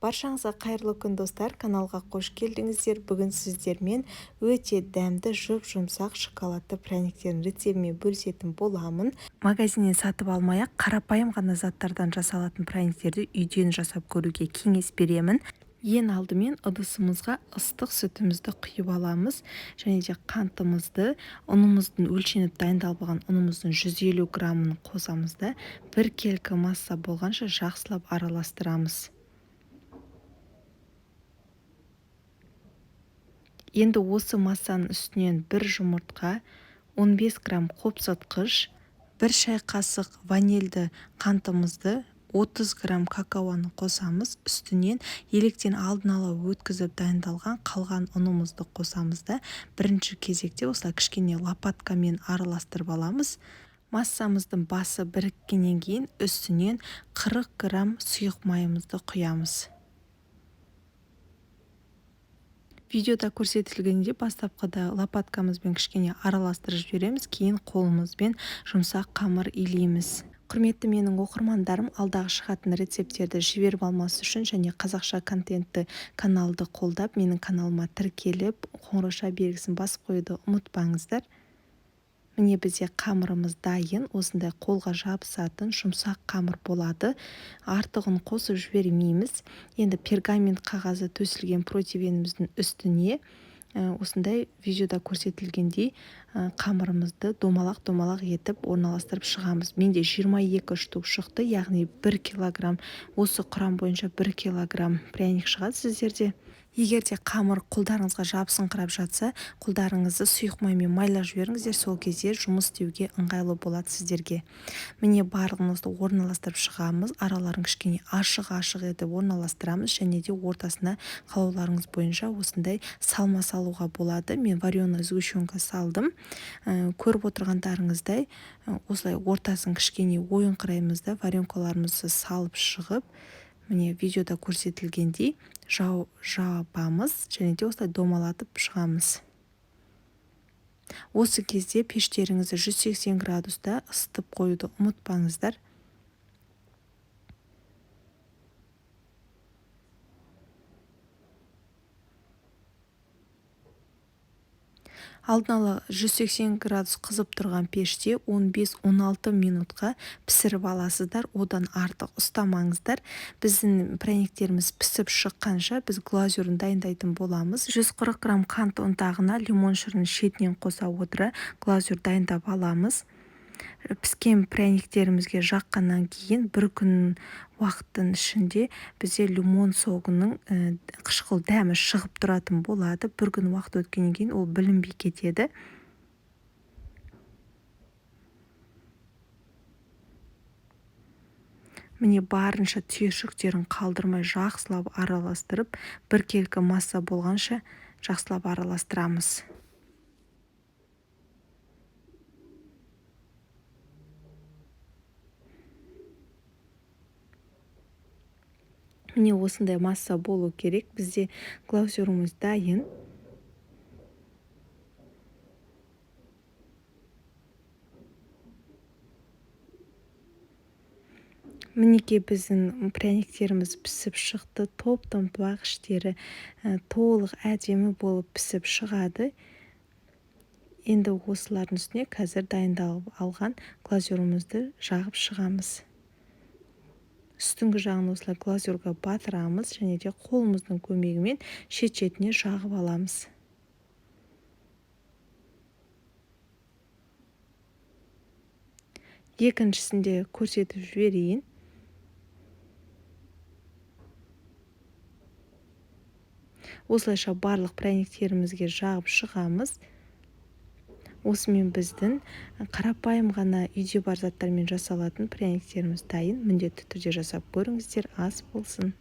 Баршаңызға қайырлы күн, достар! Каналға қош келдіңіздер! Бүгін сіздермен өте дәмді, жұп-жұмсақ шоколадты пряниктердің рецептімен бөлісетін боламын. Магазиннен сатып алмай-ақ, қарапайым ғана заттардан жасалатын пряниктерді үйден жасап көруге кеңес беремін. Ең алдымен ыдысымызға ыстық сүтімізді құйып аламыз және де қантымызды, ұнымыздың, өлшеніп дайындалып алған ұнымыздың 150 граммын қосамыз да, біркелкі масса болғанша жақсылап араластырамыз. Енді осы массаның үстінен бір жұмыртқа, 15 грамм қопсытқыш, 1 шай қасық ванильді қантымызды, 30 грамм какаоны қосамыз. Үстінен електен алдын ала өткізіп дайындалған қалған ұнымызды қосамыз да, бірінші кезекте осылай кішкене лопаткамен араластырып аламыз. Массамыздың басы біріккеннен кейін үстінен 40 грамм сұйық майымызды құямыз. Видеода көрсетілгендей, бастапқыда лопаткамызбен кішкене араластырып жібереміз, кейін қолымызбен жұмсақ қамыр илейміз. Құрметті менің оқырмандарым, алдағы шығатын рецепттерді жіберіп алмас үшін және қазақша контентті каналды қолдап, менің каналыма тіркеліп, қоңырауша белгісін басып қоюды ұмытпаңыздар. Міне, бізде қамырымыз дайын. Осындай қолға жабысатын жұмсақ қамыр болады, артығын қосып жібермейміз. Енді пергамент қағазы төселген противеніміздің үстіне осындай видеода көрсетілгендей қамырымызды домалақ-домалақ етіп орналастырып шығамыз. Менде 22 штук шықты, яғни 1 килограмм, осы құрам бойынша 1 килограмм пряник шығады сіздерде. Егер де қамыр қолдарыңызға жабысыңқырап жатса, қолдарыңызды сұйық маймен майлап жіберіңіздер, сол кезде жұмыс істеуге ыңғайлы болады сіздерге. Міне, барлығын осылай орналастырып шығамыз, араларын кішкене ашық-ашық етіп орналастырамыз және де ортасына қалауларыңыз бойынша осындай салма салуға болады. Мен вареная сгущенка салдым. Көріп отырғандарыңыздай, осылай ортасын кішкене ойыңқыраймыз да, варенкаларымызды салып шығып, міне, видеода көрсетілгендей жабамыз және де осылай домалатып шығамыз. Осы кезде пештеріңізді 180 градуста ысытып қоюды ұмытпаңыздар. Алдын ала 180 градус қызып тұрған пеште 15-16 минутқа пісіріп аласыздар, одан артық ұстамаңыздар. Біздің пряниктеріміз пісіп шыққанша біз глазурін дайындайтын боламыз. 140 грамм қант ұнтағына лимон шырын шетінен қоса отыра глазурь дайындап аламыз. Піскен пряниктерімізге жаққаннан кейін бір күн уақыттың ішінде бізде лимон согының қышқыл дәмі шығып тұратын болады. Бір күн уақыт өткеннен кейін ол білінбей кетеді. Міне, барынша түйіршіктерін қалдырмай жақсылап араластырып, біркелкі масса болғанша жақсылап араластырамыз. Міне, осындай масса болу керек. Бізде глазурымыз дайын. Мінекей, біздің пряниктеріміз пісіп шықты. Топ-томпақ, іштері толық әдемі болып пісіп шығады. Енді осылардың үстіне қазір дайындалып алған глазурымызды жағып шығамыз. Үстіңгі жағын осылай глазурға батырамыз және де қолымыздың көмегімен шет-шетіне жағып аламыз. Екіншісін де көрсетіп жіберейін. Осылайша барлық пряниктерімізге жағып шығамыз. Осымен біздің қарапайым ғана үйде бар заттармен жасалатын пряниктеріміз дайын. Міндетті түрде жасап көріңіздер. Ас болсын.